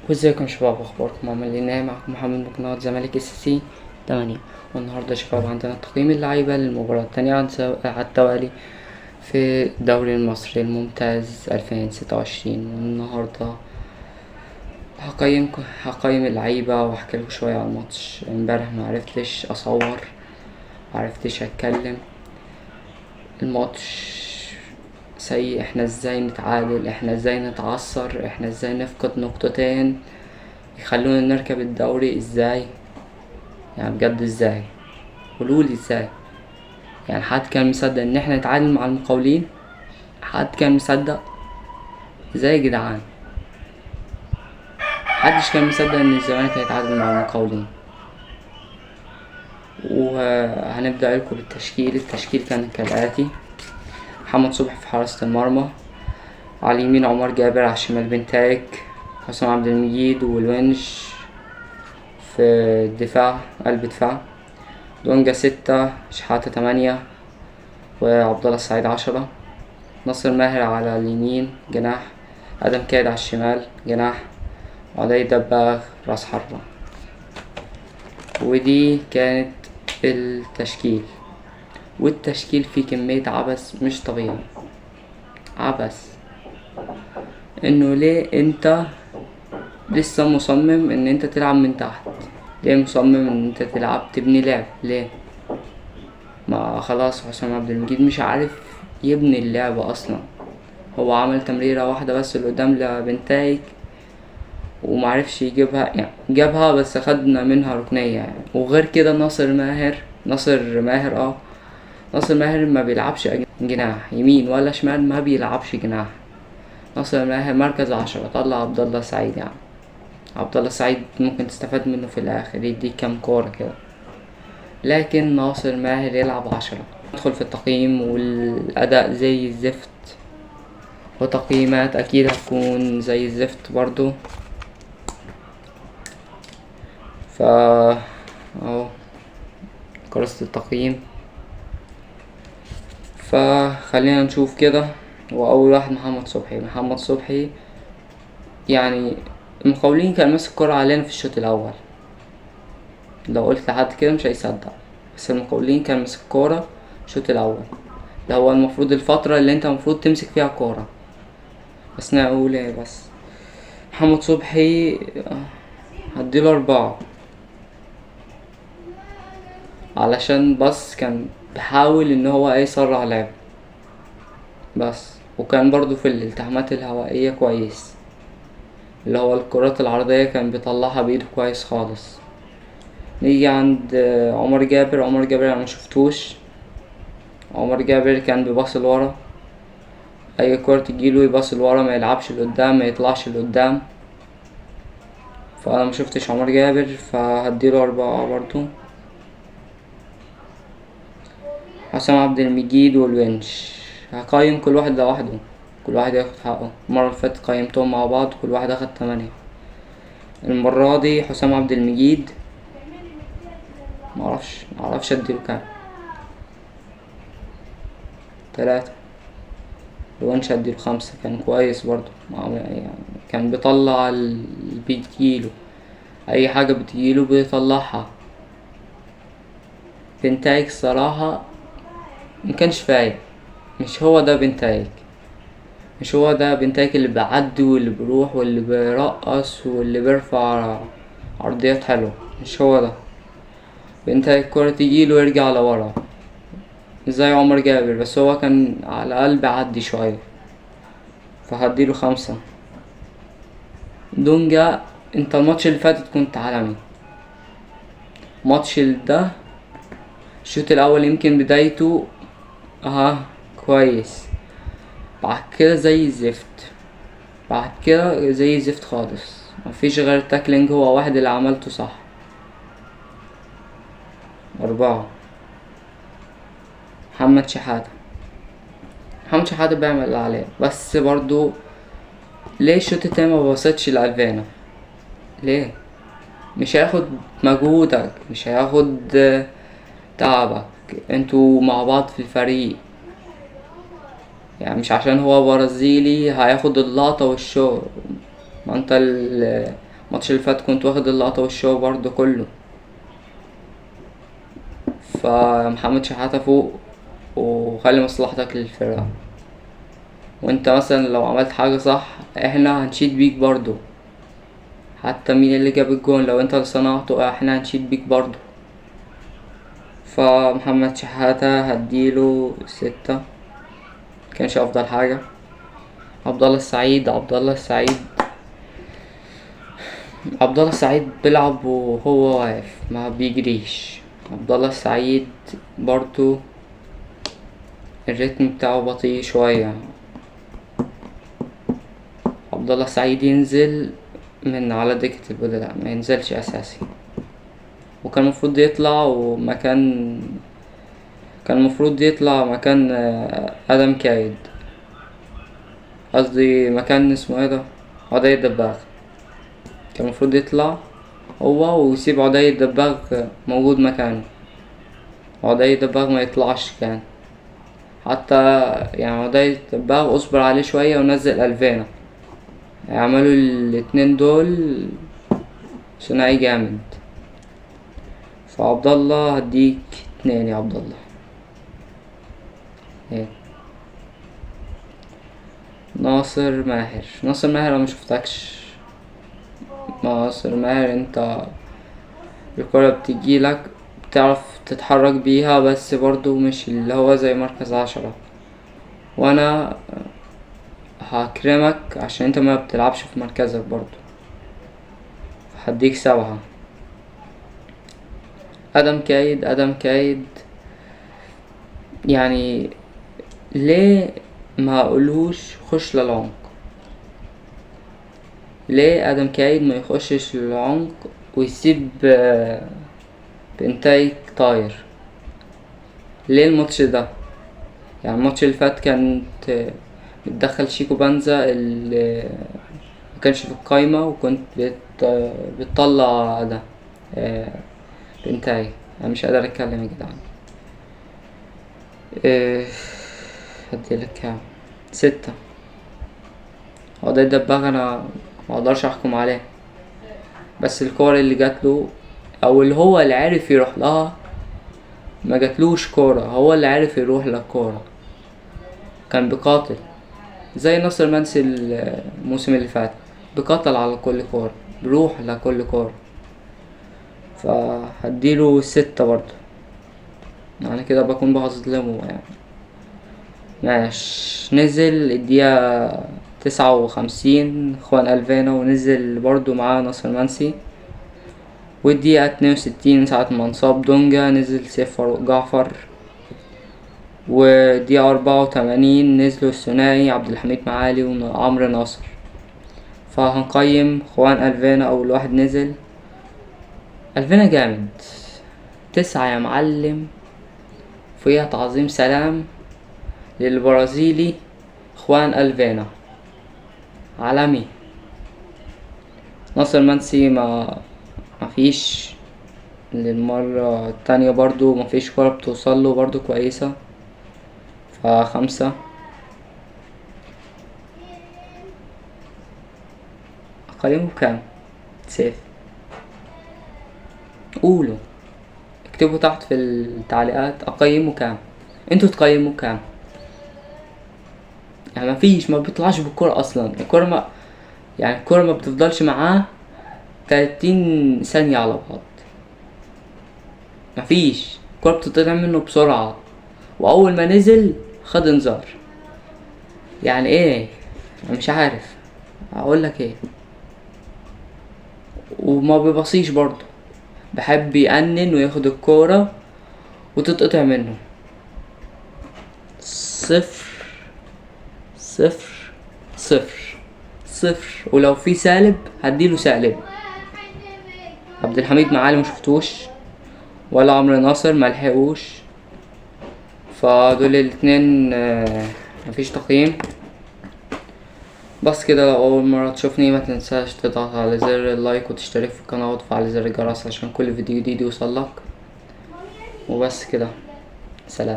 وازيكم يا شباب، اخباركم؟ عاملين ايه؟ معكم محمد من قناة زمالك اس سي 8. والنهارده يا شباب عندنا تقييم اللعيبة للمباراة التانية على التوالي في الدوري المصري الممتاز 2026. والنهارده هقيم اللعيبة واحكي لكم شوية على الماتش. امبارح معرفتش اصور، معرفتش اتكلم، الماتش سيء. احنا ازاي نتعادل؟ احنا ازاي نتعثر؟ احنا ازاي نفقد نقطتين يخلونا نركب الدوري؟ ازاي بجد؟ ازاي؟ قولولي ازاي؟ حد كان مصدق ان احنا نتعادل مع المقاولين؟ حد كان مصدق؟ ازاي يا جدعان؟ محدش كان مصدق ان الزمالك هيتعادل مع المقاولين. وهنبدأ لكم بالتشكيل. التشكيل كان كالآتي: محمد صبحي في حراسة المرمى، على اليمين عمر جابر، على الشمال بنتايج، حسام عبد المجيد والونش في الدفاع، قلب دفاع، دونجا 6، شحاتة 8، وعبد الله السعيد 10، ناصر ماهر على اليمين جناح، آدم كايد على الشمال جناح، وعلي دباغ راس حربة. ودي كانت التشكيل. والتشكيل فيه كمية عبث مش طبيعي، عبث انه ليه انت لسه مصمم ان انت تلعب من تحت؟ ليه مصمم ان انت تلعب تبني لعب؟ ليه؟ ما خلاص حسام عبد المجيد مش عارف يبني اللعبة اصلا. هو عمل تمريرة واحدة بس اللي قدام لبنتايج ومعرفش يجيبها، جابها بس خدنا منها ركنية. وغير كده ناصر ماهر ما بيلعبش جناح يمين ولا شمال، ما بيلعبش جناح. ناصر ماهر مركز 10. طلع عبد الله سعيد، عبد الله سعيد ممكن تستفاد منه في الاخر، يديك كام كورة كده، لكن ناصر ماهر يلعب 10. ندخل في التقييم والاداء زي الزفت، وتقييمات اكيد هتكون زي الزفت برضو. اهو كراسة التقييم. فخلينا نشوف كده. واول واحد محمد صبحي. محمد صبحي المقاولين كان ماسك كرة علينا في الشوط الاول، لو قلت لحد كده مش هيصدق، بس المقاولين كان ماسك كورة الشوط الاول، ده هو المفروض الفترة اللي انت المفروض تمسك فيها كورة. بس نقول ايه، بس محمد صبحي هديله 4 علشان بس كان بيحاول ان هو يسرع لعب بس، وكان برضو في الالتحامات الهوائية كويس، اللي هو الكرات العرضية كان بيطلعها بايده كويس خالص. نيجي عند عمر جابر. عمر جابر انا مشفتوش، عمر جابر كان بيباص لورا، اي كرة تجيله يباص لورا، ما يلعبش لقدام، ما يطلعش لقدام. فانا مشفتش عمر جابر فهديله 4 برضو. حسام عبد المجيد والونش هقيم كل واحد لوحده، كل واحد ياخد حقه. المرة اللي فاتت قيمتهم مع بعض كل واحد اخد 8. المرة دي حسام عبد المجيد معرفش اديله كام، 3. الونش اديله 5، كان كويس برضو، كان بيطلع اللي بيجيله، اي حاجة بتجيله بيطلعها. بنتايج صراحة مكانش فايق، مش هو ده بنتايج، مش هو ده بنتايج اللي بيعدي واللي بيروح واللي بيرقص واللي بيرفع عرضيات حلوة، مش هو ده بنتايج. كرة تجيله ويرجع لورا زي عمر جابر، بس هو كان على الأقل بيعدي شوية، فهديله 5. دونجا انت الماتش اللي فاتت كنت عالمي، ماتش ده الشوط الأول يمكن بدايته كويس، بعد كده زي الزفت، بعد كده زي الزفت خالص، مفيش غير تاكلينج هو واحد اللي عملته صح. 4. محمد شحاتة. محمد شحاتة بيعمل اللي عليه، بس برضو ليه الشوط التاني ما بصيتش لألفينا؟ ليه؟ مش هياخد مجهودك، مش هياخد تعبك، انتوا مع بعض في الفريق، مش عشان هو برازيلي هياخد اللقطة والشغل. ما انت الماتش اللي فات كنت واخد اللقطة وال show برضو كله. فمحمد شحاتة فوق وخلي مصلحتك للفرقة، وانت مثلا لو عملت حاجة صح احنا هنشيد بيك برضو، حتى مين اللي جاب الجون لو انت اللي صنعته احنا هنشيد بيك برضو. فمحمد شحاتة هديله 6، كانش افضل حاجة. عبد الله السعيد، عبد الله السعيد بيلعب وهو واقف ما بيجريش. عبد الله السعيد برضو الريتم بتاعه بطيء شوية. عبد الله السعيد ينزل من على دكة البدلاء، ما ينزلش اساسي، وكان المفروض يطلع ومكان، كان المفروض يطلع مكان، ادم كايد، قصدي مكان اسمه ايه ده، عدي الدباغ. كان المفروض يطلع هو ويسيب عدي الدباغ موجود مكانه، عدي الدباغ ما يطلعش. كان حتى عدي الدباغ اصبر عليه شوية ونزل الفينا، يعملوا الاتنين دول ثنائي جامد. فعبد الله هديك 2 يا عبد الله، 2. ناصر ماهر، ناصر ماهر انا مشفتكش. ناصر ماهر انت الكرة بتجيلك بتعرف تتحرك بيها، بس برضو مش اللي هو زي مركز 10، وانا هكرمك عشان انت ما بتلعبش في مركزك برضو، هديك 7. ادم كايد، ادم كايد ليه ما اقولوش خش للعمق؟ ليه ادم كايد ما يخشش للعمق ويسيب، بنتايك طاير؟ ليه الماتش ده؟ الماتش اللي فات كانت، بتدخل شيكو بانزا اللي ما كانش في القايمة، وكنت بتطلع ده، بنتايك. انا مش قادر اتكلم يا جدعان. هديلك كام؟ 6. هو ده الدباغ انا ما اقدرش احكم عليه، بس الكور اللي جاتله او اللي هو اللي عرف يروح لها، ما جاتلوش كورة، هو اللي عرف يروح للكورة، كان بيقاتل زي ناصر منسي الموسم اللي فات، بيقاتل على كل كورة، بيروح لكل كورة. فهديله 6 برضه، كده بكون بظلمه. ماشي، نزل الدقيقة 59 خوان ألفينا، ونزل برضو معاه ناصر منسي. والدقيقة 62 ساعة ما انصاب دونجا نزل سيف فاروق جعفر. ودقيقة 84 نزلوا الثنائي عبد الحميد معالي وعمرو ناصر. فهنقيم خوان ألفينا أول واحد نزل. ألفينا جامد، 9 يا معلم، فيها تعظيم سلام للبرازيلي خوان ألفينا، عالمي. ناصر منسي ما فيش للمرة التانية برضو، ما فيش كرة بتوصل له برضو كويسة، ف5. أقيمه بكام؟ سيف قولوا، اكتبوا تحت في التعليقات أقيمه كام، انتوا تقيموا كام. ما فيش، ما بيطلعش بالكرة أصلا، الكرة ما يعني الكرة ما بتفضلش معاه 30 ثانية على بعض، مفيش، الكرة بتطلع منه بسرعة، وأول ما نزل خد انذار. يعني ايه؟ أنا مش عارف اقول لك ايه. وما بيبصيش برضه، بحب يأنن وياخد الكورة وتتقطع منه. 0 0 0 0، ولو في سالب هديله سالب. عبد الحميد معالي مشفتوش، ولا عمرو ناصر ملحقوش، فدول الاتنين، مفيش تقييم. بس كده، لو اول مرة تشوفني ما تنساش تضغط على زر اللايك وتشترك في القناة وتفعل زر الجرس عشان كل فيديو جديد يوصلك. وبس كده، سلام.